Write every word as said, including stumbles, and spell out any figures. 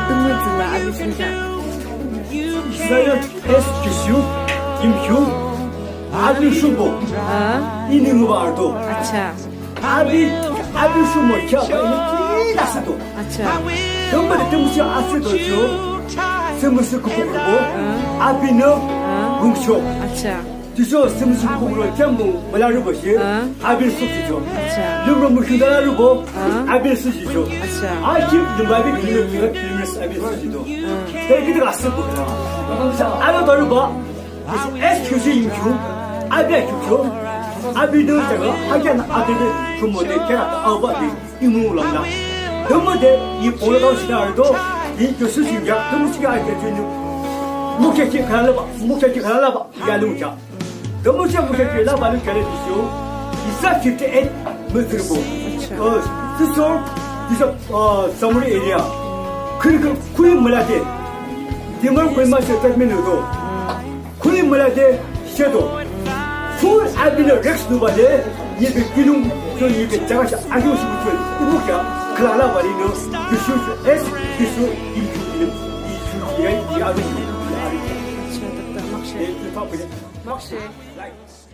Tümü tsüla api shungkheak. Zion S Jisu, Yimkhiung, api shubo. Ha? Ini ngüba arüdo. Acha. Api, api shumo kheahbah ini ki asühdo. Acha. Tümüde tümüshe asühdo ju. Tümüshe küpü küpü. Ha? Apinü. Ha? Rungcho. Acha. Jisu tümüshe küpü küpü kheahmung mülarübo shi. Ha? Apinü sukjihcho. Acha. Limro mükindala rübo. Ha? Apinü sukjihcho. Acha. Akim limbabi limro kira kilimres apinü sukjihdo. Ha. Teri kita asühbo. Sa alo darüba. Jisu S Q C Yimkhiung, api akhiukcho, api de jaga, akin api de shumo de kera ta aoba de imu lamna. Tümüde i polo dao shina arüdo, i Jisu singya, tümü singya akin jinu. Mukya ki khalaba, mukya ki khalaba, ya lungcha. Tümü singya mukya ki laba lungcha le Jisu. Isa fifty-eight mütsürbo. Uh, Sisor, Isa, uh, Samari area. Kuri, kuri mülade. Dimar kuri ma se tak minu do. Khuri mülade shedo. Full apinü rex nubade, nibe kinung, so nibe jaga sha, ayo shi bu chwe, ibu kya, kala la bari no, Jisu, S, Jisu, Yimkhiung, Yimkhiung, ya, ya, ya, ya, ya. Acha, tak, tak, makshe. Eh, ipa pwede. Makshe. Like.